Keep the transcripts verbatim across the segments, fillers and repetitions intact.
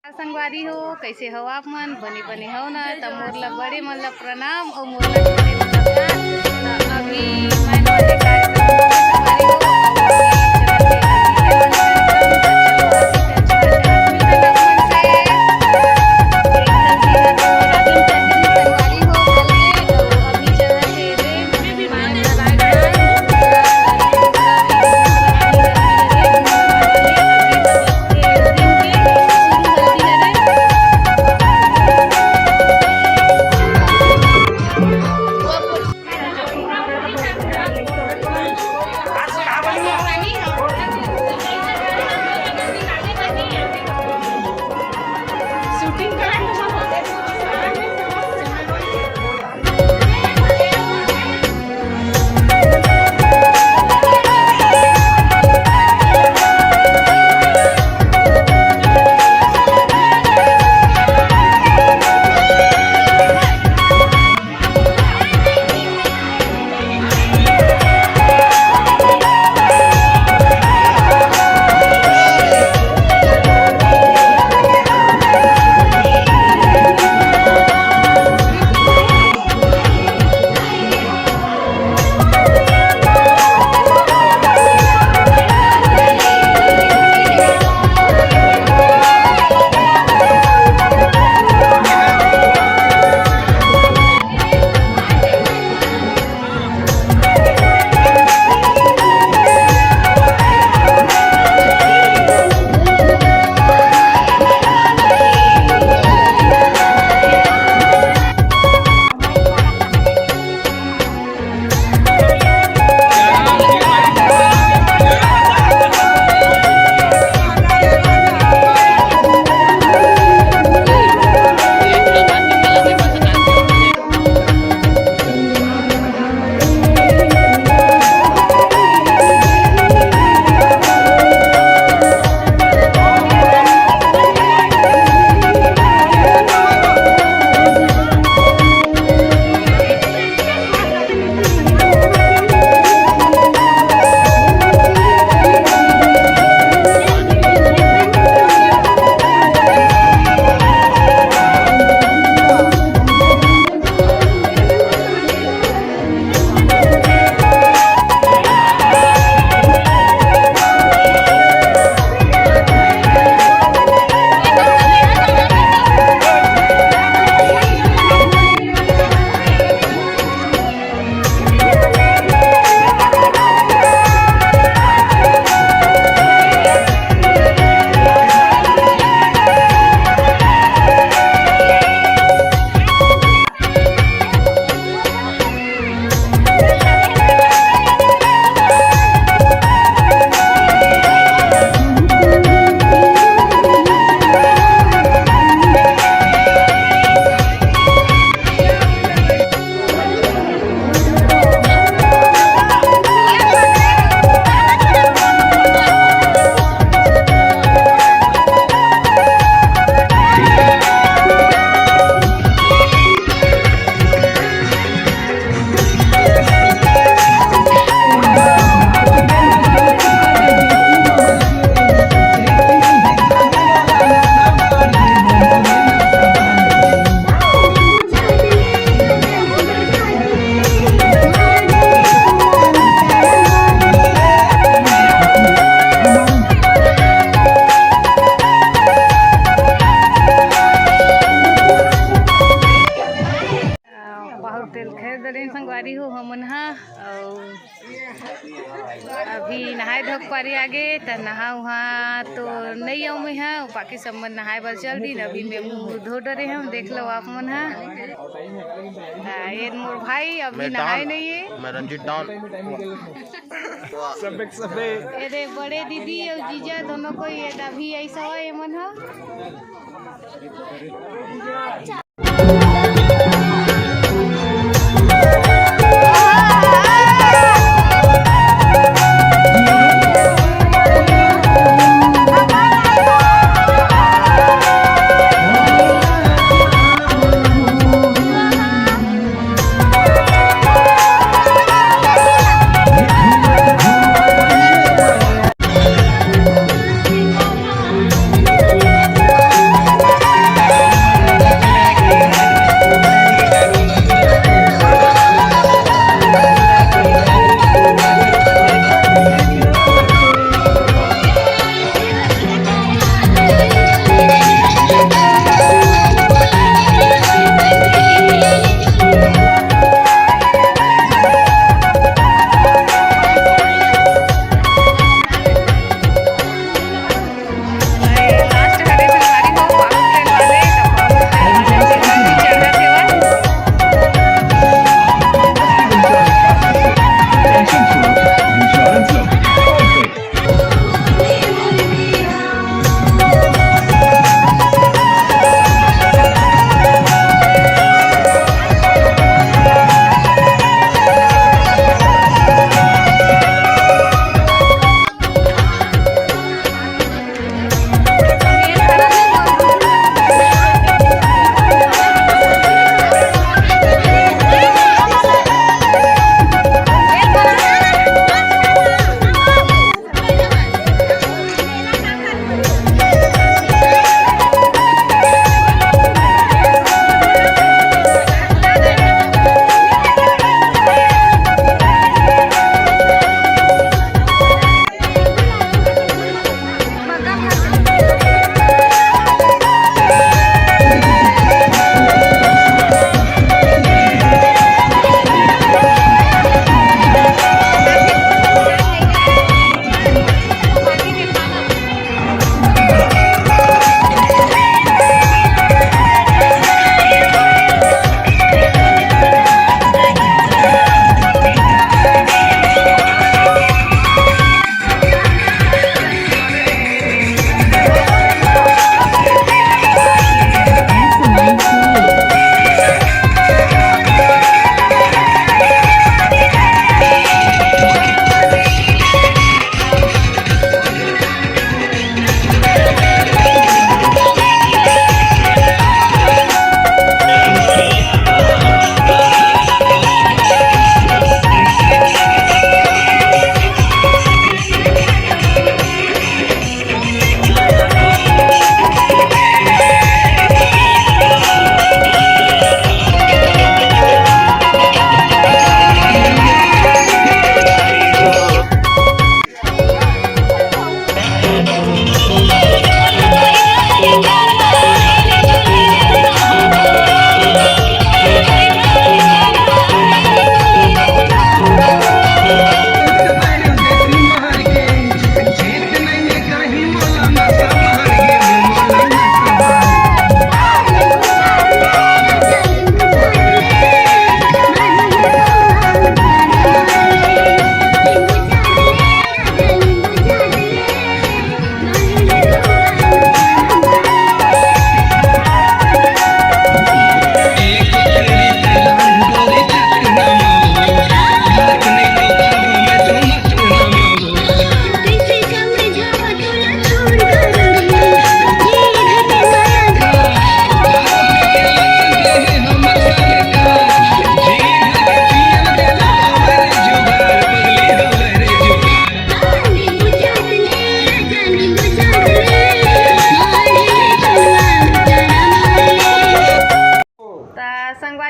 संगवारी हो, कइसे हो आप मन? बने बने हो ना? त मोर ला बड़े मन ला प्रणाम अउ मोर ला छोटे मन ला प्यार। त अभी मैं वाले कार्यक्रम में संगवारी हो, अउ अभी चलत हे अभी के मन कार्यक्रम, त चलो हार्दिक, हार्दिक, हार्दिक, हार्दिक, हार्दिक, हार्दिक, हार्दिक, संगवारी हो, बोल के, अउ अभी चलत हे रे। बहुत तेल खरीद रहे संगवारी हो हमन हा। अउ अभी नहाए धोक पारी आगे, त नहा उहा तो नइ आऊँ मैं हा, बाकी सब मन नहाए बर चल दिन। अभी मैं मुँह धो डरे हूँ, देख लो आप मन हा। आ, ये मोर भाई अभी मैं नहाए डॉन, नहीं है। मैं रंजीत डॉन। सबे के सबे। अरे बड़े दीदी अउ जीजा दोनों को ये अभी ऐसा हुआ ये मन हा।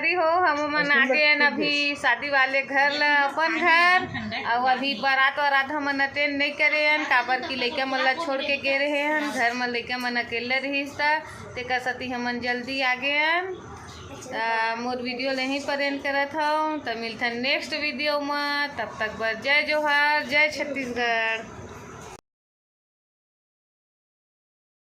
अरे हो, हम मन आगे हन अभी शादी वाले घर ला, अपन घर। अउ अभी बारात वारात हमन अटेंड नहीं करे हन, काबर कि लइका मन ला छोड़ के गे रहे हन घर में, लइका मन अकेले रहिस त तेकर सेती हमन जल्दी आगे हन। त मोर वीडियो ल यहीं पर एंड करत हव, त मिलथन नेक्स्ट वीडियो म। तब तक बर जय जोहार, जय छत्तीसगढ़।